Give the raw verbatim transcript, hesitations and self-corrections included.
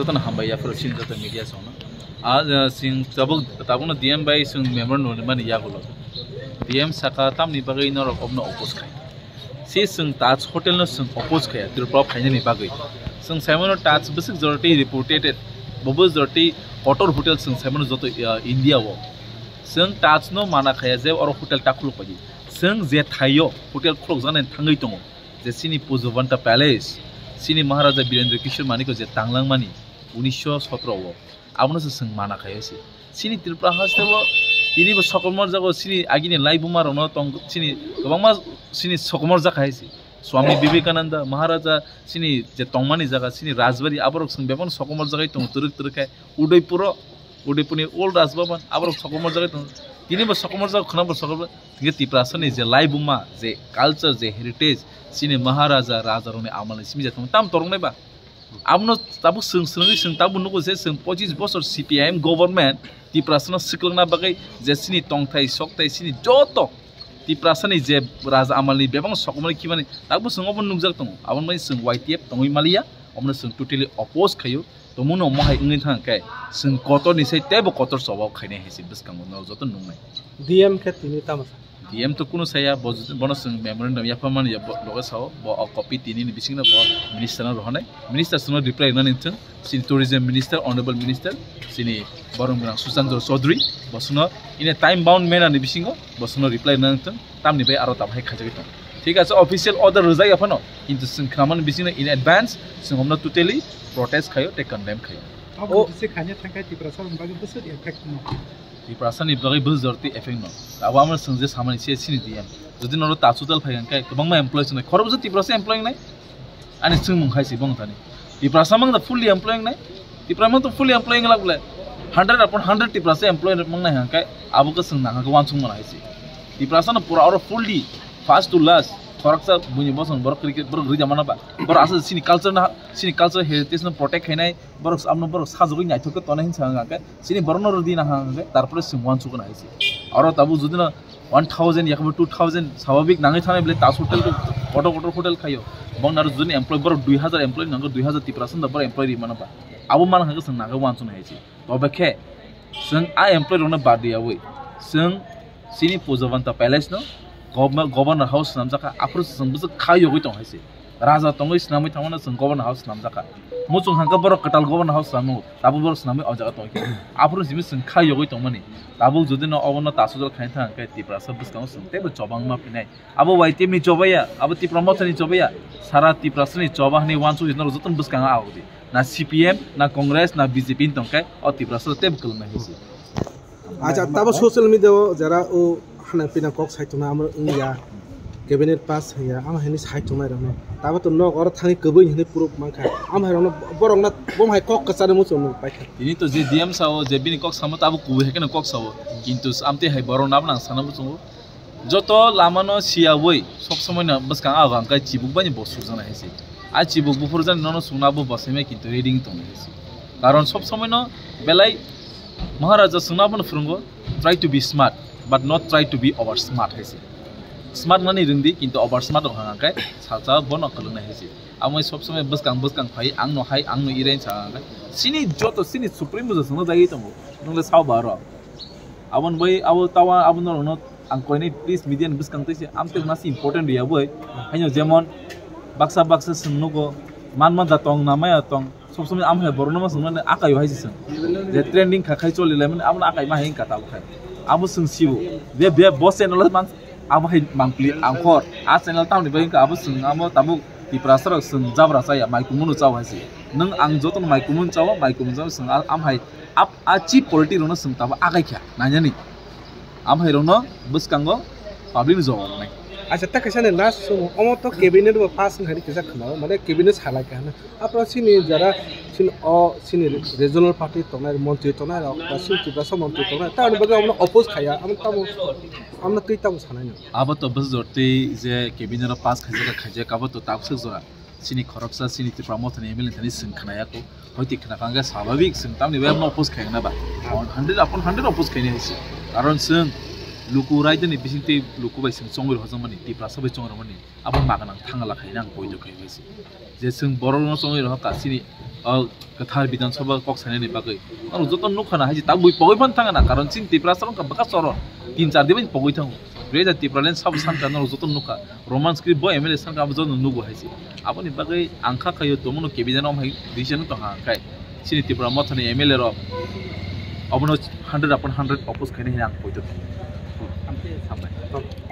Jotono hambai yaphuru chini joto media songno. A, uh, sing tabuk, tabukno D M bai sing memorandum mani yagulo. D M saka tamni bagwi norok obno oppose khai. Si sing Taj Hotel no sing oppose khaya Tripura phainani bagwi. Sing saimano Taj bwswk jorti reputed, bobo jorti kotor hotel sing saimano joto, uh, India o. Sing Taj no mana khaya je oro hotel ta khuluk pai. Sing je thaio hotel khuluk jani thangwi tongo. Je sini Pujavanta Palace, sini Maharaja Birendra Kishore Manikyo je tanglangmani unisho sotro o, abono se sing mana khai se. Sini Tripura haste o, tini bo sokomor jago sini agini laibuma rokno tong sini kwbangma sini sokomor jak hai se. Swami Vivekananda Maharaja sini je tongmani jaga sini Rajbari aborok sing bebak sokomor jagai tong twrwk twrwk khai Udaipuro, Udaipurni old Rajbhavan aborok sokomor jagai tong. Tini bo sokomor jago khna bo sokomor. Hingke Tiprasani je laibuma, je culture, je heritage, sini Maharaja, Raja rokni amalni simi je tong tam toroknai ba. Abono tabuk swng swngwi swng tabuk nugo je swng pochis bosor C P I M government Tiprasano swklwngna bagwi je sini tongthai sokthai sini joto Tiprasani je raja amalni bebak sokomorni khimani tabuk swng obo nukjak tongo. Aboni bagwi swng Y T F tongwi maliya, omono swng totally oppose khaio. Tongmungno omo hai wngwi thang khe, swng kotorni sai teibo kotor choba khainai hai se bwskango norok joto nuknai. D M khe tini tamo sa? D M to kunu saya, bo, bono swng memorandum yapharmani ya, bo, loge sao, bo o copy tini ni bisingno bo minister no rohonai. Minister swngno reply rwnani wngthung, sini tourism minister, honorable minister, sini borong gwnang Suchandra Chaudhary, bo swngno in a time bound manner ni bisingo bo swngno reply rwnani wngthung. Tamni bai aro tabhai khaijagwi tong. Thik ase, official order rwjak ya phano, kintu swng khnamani bisingo in advance swng omno totally protest khaio tei condemn khaio. Abo O- khe se khaina thangkhe Tiprasa rokni bagwi bwswk effect no? Tiprasa ni bagwi bwswk jorti effect no. Abo amo swng je samani se sini D M. Jodi noro Taj Hotel phai hwnkhe kwbangma employees wngnai. Khoroksa Tiprasa employee wngnai. Ani swngmung hai se bong thani. Tiprasa mang da fully employee wngnai. Tiprasa mang da fully employee wnglak bole. Hundred upon hundred Tiprasa employee mang nai hwnkhe abo khe swng nang khe wansuk mana hai se. Tiprasa no pura oro fully first to last khoroksa buini bosong borok cricket borok rwja mana ba. Borok aswk sini culture na sini culture heritage no protect khainai borok amno borok sajagwi naithok khe tonai hinsa hwnkhe sini borok no rwdi na hwnkhe tarpore swng wansuk na hai se. Oro tabuk jodi no one thousand yakabo two thousand swababik nangwi thanai bole Taj Hotel to kotor kotor hotel khaio. Bong naro juni employee borok dui hazar employee nango, dui hazar Tiprasa da borok employee ri mano ba. Abo man hwnkhe swng nangwi wansuk na hai se. Tobe khe swng a employee rokno bad riyawi swng sini Pujavanta Palace no Governor, Governor House swnamjakha, aphuru swng bwswk kha yogwi tong hai se. Raja tongwi swnamwi thangmano swng Governor House swnamjakha. Muchung hangkhe borok kwtal Governor House swnamo, tabuk borok swnamwi o jaga tongkhe. Aphuru simi swng kha yogwi tongmani. Tabuk jodi no obono tasodol khaina thang khe Tiprasa bwskango swng teibo chobangma phinai. Abo Y T F ni chobaya, abo Tipra Motha ni chobaya, sara Tiprasa ni choba hwnwi wansuk norok jotono bwskango ahok di. Na C P M, na Congress, na B J P ni tongkhe o Tiprasa teibo kwlwng nai hai se. Acha, tabo social media o jara o hana pina kok sai tongna amo wngya, cabinet pass haya, amo hini sai tongnai rokno. Tabo to nok oro thangwi kwbwi hini proof mankha. Amo hai rokno borokno bom hai kok kwcharo muchung nung paikha. Tini to je D M sao, je bini kok samo tabo kubui hai kheno kok sao. Kintu amtwi hai borok nabo nang sana muchungo. Joto lamano siyawi sob somoino bwskang ago hwnkhe chibuk bai bo sukjaknai hai se. A chibuk buphurjakni nono sungna bo bwsaimai kintu ready wng tongnai hai se. Karon sob somoino belai Maharaja swngna bono phwrwngo, "Try to be smart, but not try to be over smart," hai se. Smart nani rwngdi, kintu over smart wng hwnkhe salsa bono kwlwngnai hai se. Amoi sob somoi bwskang bwskang phai, "Ang no hai, ang no irai," sa hwnkhe. Sini joto sini supreme bo swngno jagwi tongo. Nwngle sao ba aro. Aboni bai abo tawa abo norokno ang koinai please media ni bwskang twi se amtwi wngna se important riya boi. Haino jemon baksa baksa swng nugo, man man da tong na maya tong, sob somoi amo hai borokno ma swngmani akai o hai se swng. Je trending kha khai choli lai mani abono akai ma hai wngkha tabuk khai. Abo swng sibo. Be be bo channel man abo hai mangpli angkhor. A channel tamni bai wngkha abo swng amo tabuk Tiprasa rok swng jabra chaya mai kumunu chao hai se. Nwng ang jotono mai kumunu chao, mai kumunu chao swng a-, am hai Ap-, a chief politics rokno swng tabuk akai kha nainani. Amhai rokno bwskango public ni jawab rwnai. Acha, ta kaisa ni last somo, omo to cabinet bo pass wngkha ni kisa khna, mane cabinet salai kha hwnwi. Apra sini jara sini o sini regional party tongnai, montri tongnai rok, ba sini Tiprasa montri tongnai, ta ni bagwi omono oppose khaya, amo tamo, amo twi tamo sanai no. Abo to bwsajor twi je cabinet o pass khaijak kha, khaijak abo to tabuk swk jora. Sini khoroksa sini Tipra Mothani M L A thani swng khnaya kho. Hoiti khna kha hwnkhe swabhabik swng tamni bai oppose khaina ba. Hundred upon hundred oppose khaina hai se. Karon swng Luku raidani bisingtwi luku bai chwng chongwi rohorjakmani, Tiprasa bai chongwi rwmani, abo maganang thangala khaina ang poito khaimai se. Je chwng borokno chongwi rohorkha, chini, o, kwthar Bidhan Sabha kok sanani bagwi. Norok joto nukha na, haji tabwi pogwi phan thangana, karon chini Tiprasa wngkha bwkha choro, tin char dibai pogwi thango. Reza Tipraland sabo sankha, norok joto nukha. Roman script bo M L A sankha, abo joto nugo hai se. Aboni bagwi ang kha khaio, tongmano K B J no hai decision tong ha khai. Chini Tipra Mothani M L A rok abono hundred upon hundred oppose khaina hwnwi ang poito. Hambai.